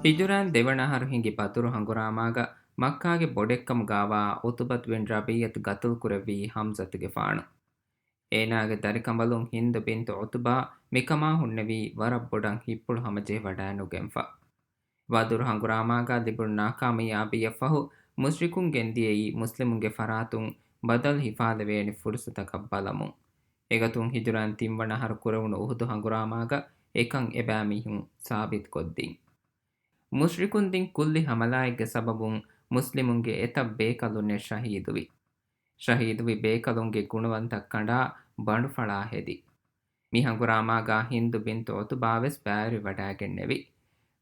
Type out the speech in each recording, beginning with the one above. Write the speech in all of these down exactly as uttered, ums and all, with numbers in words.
ހިޖުރާން ދެވަނަ އަހަރު ހިނގި ބަދުރު ހަނގުރާމާގަ މައްކާގެ ބޮޑެއްކަމުގާވާ ޢުތުބަތު ބިން ރަބީޢަތު ގަތުލު ކުރެއްވީ ޙަމްޒަތުގެފާނު. އޭނާގެ ދަރިކަނބަލުން ހިންދު ބިންތު ޢުތުބާ މިކަމާ ހުންނެވީ ވަރަށް ބޮޑަށް ހިތްޕުޅު ހަމަޖެހި ވަޑައިނުގެންފަ. ބަދުރު ހަނގުރާމާގާ ލިބުނު ނާކާމިޔާބީއަށްފަހު، މުޝްރިކުން ގެންދިޔައީ މުސްލިމުންގެ ފަރާތުން ބަދަލު ހިފާލެވޭނެ ފުރުޞަތަކަށް ބަލަމުން. އެގޮތުން ހިޖުރާން ތިންވަނަ އަހަރު ކުރެވުނު އުޙުދު ހަނގުރާމާގަ އެކަން އެބައިމީހުން ސާބިތުކޮށްދިން. މުޝްރިކުން ދިން ކުއްލި ހަމަލާއެއްގެ ސަބަބުން މުސްލިމުންގެ އެތައް ބޭކަލުންނެއް ޝަހީދުވި. ޝަހީދުވި ބޭކަލުންގެ ގުނަވަންތައް ކަނޑާ ބަނޑުފަޅާ ހެދި. މި ހަނގުރާމާގާ ހިންދު ބިންތު ޢުތުބާވެސް ބައިވެރިވަޑައިގެންނެވި.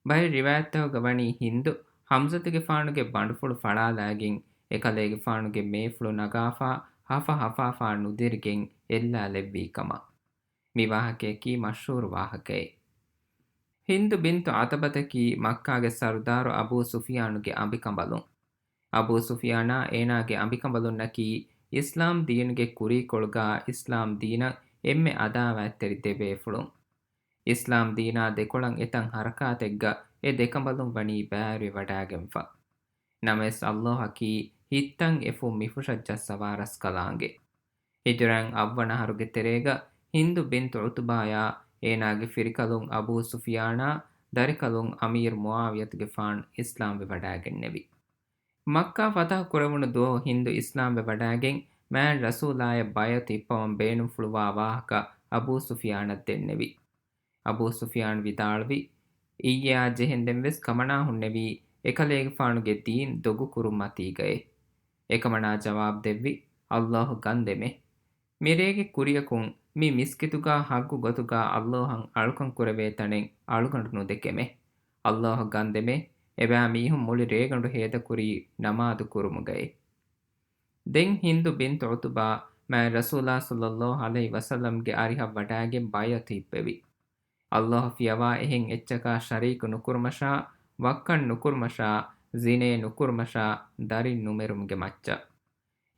ބައެއް ރިވާޔަތްތަކުގަ ވަނީ ހިންދު ޙަމްޒަތުގެފާނުގެ ބަނޑުފުޅު ފަޅާލައިގެން އެކަލޭގެފާނުގެ މޭފުޅު ނަގާފާ ހަފަ ހަފާފާ ނުދިރިގެން އެއްލާލެއްވީ ކަމަށް. މި ވާހަކަޔަކީ މަޝްހޫރު ވާހަކައެއް. ހިންދު ބިންތު ޢުތުބަތަކީ މައްކާގެ ސަރުދާރު އަބޫ ސުފިޔާނުގެ އަނބިކަނބަލުން. އަބޫ ސުފިޔާނާ އޭނާގެ އަނބިކަނބަލުންނަކީ އިސްލާމް ދީނުގެ ކުރީކޮޅުގާ އިސްލާމް ދީނަށް އެންމެ އަދާވާތްތެރި ދެބޭފުޅުން. އިސްލާމް ދީނާ ދެކޮޅަށް އެތައް ޙަރަކާތެއްގަ އެ ދެކަނބަލުން ވަނީ ބައިވެރިވަޑައިގެންފަ. ނަމަވެސް ﷲ އަކީ ހިތްތަން އެފުށް މިފުށަށް ޖައްސަވާ ރަސްކަލާނގެ. ހިޖުރައިން އަށްވަނަ އަހަރުގެ ތެރޭގަ ހިންދު ބިންތު ޢުތުބާޔާ އޭނާގެ ފިރިކަލުން އަބޫ ސުފިޔާނާ ދަރިކަލުން އަމީރު މުޢާވިޔަތުގެފާނު އިސްލާމްވެ ވަޑައިގެންނެވި. މައްކާ ފަތަޙު ކުރެވުނު ދުވަހު ހިންދު އިސްލާމްވެ ވަޑައިގެން މާތް ރަސޫލާޔަށް ބައިޢަތު ހިއްޕަވަން ބޭނުންފުޅުވާ ވާހަކަ އަބޫ ސުފިޔާނަށް ދެންނެވި. އަބޫ ސުފިޔާން ވިދާޅުވި، އިއްޔެއާ ޖެހެންދެން ވެސް ކަމަނާ ހުންނެވީ އެކަލޭގެފާނުގެ ދީން ދޮގުކުރުން މަތީގައޭ. އެކަމަނާ ޖަވާބު ދެއްވި، ﷲ ގަންދެމޭ. މިރޭގެ ކުރިއަކުން މި މިސްކިތުގާ ޙައްޤު ގޮތުގާ ﷲ އަށް އަޅުކަން ކުރެވޭ ތަނެއް އަޅުގަނޑު ނުދެކެމޭ. ﷲ ގަންދެމޭ، އެބައިމީހުން މުޅި ރޭގަނޑު ހޭދަކުރީ ނަމާދު ކުރުމުގައޭ. ދެން ހިންދު ބިންތު ޢުތުބާ މާތް ރަސޫލާ ޞައްލައްލާހު ޢަލައިހި ވަސައްލަމްގެ އަރިހަށް ވަޑައިގެން ބައިޢަތު ހިއްޕެވި. ﷲ ފިޔަވާ އެހެން އެއްޗަކާ ޝަރީކު ނުކުރުމަށާ، ވައްކަން ނުކުރުމަށާ، ޒިނޭ ނުކުރުމަށާ، ދަރިން ނުމެރުމުގެ މައްޗަށް.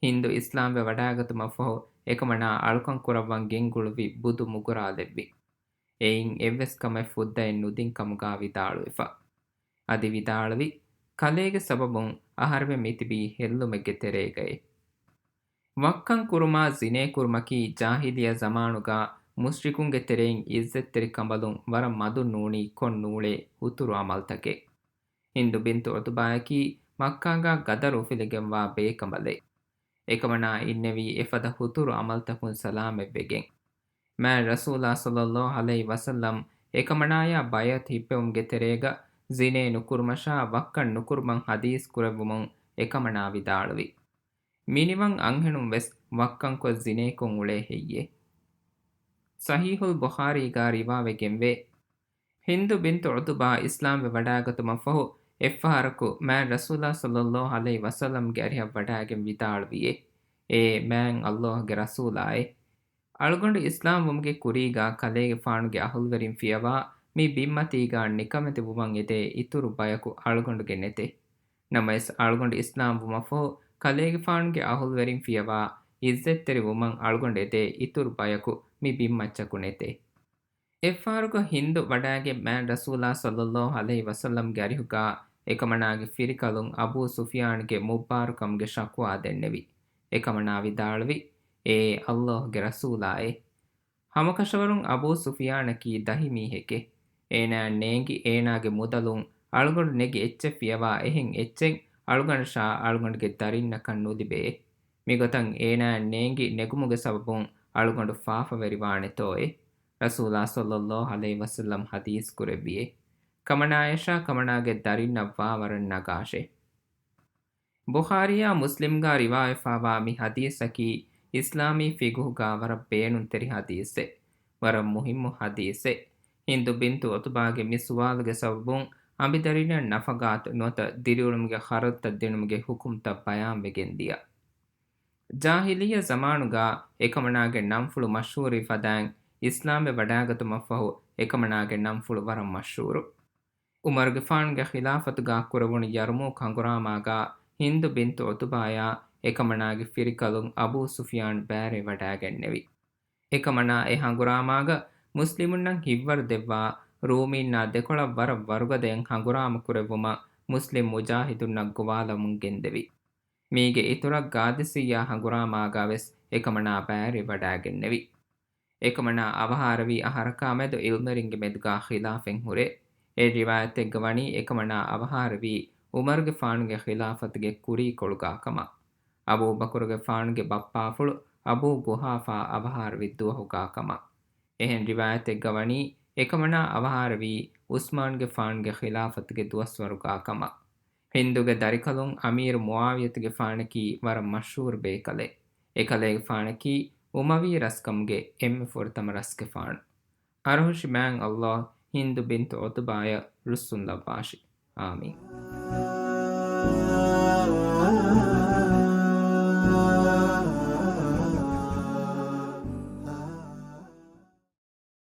ހިންދު އިސްލާމްވެ ވަޑައިގަތުމަށްފަހު، އެކަމަނާ އަޅުކަން ކުރައްވަން ގެންގުޅުއްވި ބުދު މުގުރާލެއްވި. އެއިން އެއްވެސް ކަމެއް ފުއްދައެއް ނުދިން ކަމުގާ ވިދާޅުވެފަ. އަދި ވިދާޅުވި، ކަލޭގެ ސަބަބުން އަހަރެމެން މިތިބީ ހެއްލުމެއްގެ ތެރޭގައޭ. ވައްކަން ކުރުމާ ޒިނޭ ކުރުމަކީ ޖާހިލިއްޔަ ޒަމާނުގާ މުޝްރިކުންގެ ތެރެއިން އިއްޒަތްތެރި ކަނބަލުން ވަރަށް މަދުން ނޫނީ ކޮށް ނޫޅޭ ހުތުރު އަމަލްތަކެއް. ހިންދު ބިންތު ޢުތުބާއަކީ މައްކާގާ ގަދަރު އުފުލިގެންވާ ބޭކަނބަލެއް. އެކަމަނާ އިންނެވީ އެފަދަ ހުތުރު އަމަލްތަކުން ސަލާމަތްވެގެން. މާތް ރަސޫލާ ޞައްލައްލާހު ޢަލައިހި ވަސައްލަމް އެކަމަނާޔާ ބައިޢަތު ހިއްޕެވުމުގެ ތެރޭގަ ޒިނޭ ނުކުރުމަށާ ވައްކަން ނުކުރުމަށް ޙަދީޘް ކުރެއްވުމުން އެކަމަނާ ވިދާޅުވި، މިނިވަން އަންހެނުން ވެސް ވައްކަންކޮށް ޒިނޭކޮށް އުޅޭ ހެއްޔޭ؟ ޞަޙީޙުލް ބުޚާރީގާ ރިވާވެގެންވޭ. ހިންދު ބިންތު ޢުތުބާ އިސްލާމްވެ ވަޑައިގަތުމަށްފަހު، އެއްފަހަރަކު މާތް ރަސޫލާ ޞައްލައްލާހު ޢަލައިހި ވަސައްލަމްގެ އަރިހަށް ވަޑައިގެން ވިދާޅުވިއޭ، އޭ މާތް ﷲ ގެ ރަސޫލާއޭ! އަޅުގަނޑު އިސްލާމްވުމުގެ ކުރީގާ ކަލޭގެފާނުގެ އަހުލުވެރިން ފިޔަވާ މި ބިންމަތީގާ ނިކަމެތި ވުމަށް އެދޭ އިތުރު ބަޔަކު އަޅުގަނޑުގެ ނެތޭ. ނަމަވެސް އަޅުގަނޑު އިސްލާމް ވުމަށްފަހު ކަލޭގެފާނުގެ އަހުލުވެރިން ފިޔަވާ އިއްޒަތްތެރި ވުމަށް އަޅުގަނޑު އެދޭ އިތުރު ބަޔަކު މި ބިންމައްޗަކު ނެތޭ. އެއްފަހަރަކު ހިންދު ވަޑައިގެން މާތް ރަސޫލާ ޞައްލައްލާހު ޢަލައިހި ވަސައްލަމްގެ އަރިހުގާ އެކަމަނާގެ ފިރިކަލުން އަބޫ ސުފިޔާންގެ މުއްބާރުކަމުގެ ޝަކުވާ ދެންނެވި. އެކަމަނާ ވިދާޅުވި، އޭ ﷲ ގެ ރަސޫލާއޭ! ހަމަކަށަވަރުން އަބޫ ސުފިޔާނަކީ ދަހި މީހެކޭ. އޭނާއަށް ނޭނގި އޭނާގެ މުދަލުން އަޅުގަނޑު ނެގި އެއްޗެއް ފިޔަވާ އެހެން އެއްޗެއް އަޅުގަނޑަށާ އަޅުގަނޑުގެ ދަރިންނަކަށް ނުލިބެއޭ. މިގޮތަށް އޭނާއަށް ނޭނގި ނެގުމުގެ ސަބަބުން އަޅުގަނޑު ފާފަވެރިވާނެތޯއޭ. ރަސޫލާ ޞައްލައްލާހު ޢަލައިހި ވަސައްލަމް ޙަދީޘް ކުރެއްވިއޭ، ކަމަނާޔަށާ ކަމަނާގެ ދަރިންނަށް ވާވަރަށް ނަގާށޭ. ބުޚާރީއާ މުސްލިމްގާ ރިވާވެފާވާ މި ޙަދީޘަކީ އިސްލާމީ ފިޤުހުގާ ވަރަށް ބޭނުންތެރި ޙަދީޘެއް. ވަރަށް މުހިއްމު ޙަދީޘެއް. ހިންދު ބިންތު ޢުތުބާގެ މި ސުވާލުގެ ސަބަބުން އަނބިދަރިންނަށް ނަފަގާތު ނުވަތަ ދިރިއުޅުމުގެ ޚަރަދުތައް ދިނުމުގެ ޙުކުމްތައް ބަޔާންވެގެން ދިޔަ. ޖާހިލިއްޔަ ޒަމާނުގާ އެކަމަނާގެ ނަންފުޅު މަޝްހޫރުވި ފަދައިން އިސްލާމްވެ ވަޑައިގަތުމަށްފަހު އެކަމަނާގެ ނަންފުޅު ވަރަށް މަޝްހޫރު. ޢުމަރުގެފާނުގެ ޚިލާފަތުގާ ކުރެވުނު ޔަރުމޫކް ހަނގުރާމާގާ ހިންދު ބިންތު ޢުތުބާޔާ އެކަމަނާގެ ފިރިކަލުން އަބޫ ސުފިޔާން ބައިވެރިވަޑައިގެންނެވި. އެކަމަނާ އެ ހަނގުރާމާގަ މުސްލިމުންނަށް ހިތްވަރު ދެއްވާ ރޫމީންނާ ދެކޮޅަށް ވަރަށް ވަރުގަދައިން ހަނގުރާމަ ކުރެއްވުމަށް މުސްލިމް މުޖާހިދުންނަށް ގޮވާލަމުން ގެންދެވި. މީގެ އިތުރަށް ގާދިސިއްޔާ ހަނގުރާމާގާވެސް އެކަމަނާ ބައިވެރިވަޑައިގެންނެވި. އެކަމަނާ އަވަހާރަވީ އަހަރަކާ މެދު ޢިލްމެރިންގެ މެދުގާ ޚިލާފެއް ހުރޭ. އެއް ރިވާޔަތެއްގަ ވަނީ އެކަމަނާ އަވަހާރަވީ ޢުމަރުގެފާނުގެ ޚިލާފަތުގެ ކުރީކޮޅުގާ ކަމަށް. އަބޫބަކުރުގެފާނުގެ ބައްޕާފުޅު އަބޫ ގުހާފާ އަވަހާރަވި ދުވަހުގާ ކަމަށް. އެހެން ރިވާޔަތެއްގަ ވަނީ އެކަމަނާ އަވަހާރަވީ ޢުސްމާންގެފާނުގެ ޚިލާފަތުގެ ދުވަސްވަރުގާ ކަމަށް. ހިންދުގެ ދަރިކަލުން އަމީރު މުޢާވިޔަތުގެފާނަކީ ވަރަށް މަޝްހޫރު ބޭކަލެއް. އެކަލޭގެފާނަކީ އުމަވީ ރަސްކަމުގެ އެންމެ ފުރަތަމަ ރަސްގެފާނު. އަރުހުށި މާތް ﷲ ހިންދު ބިންތު ޢުތުބާޔަށް ރުއްސުން ލައްވާށި. އާމީން.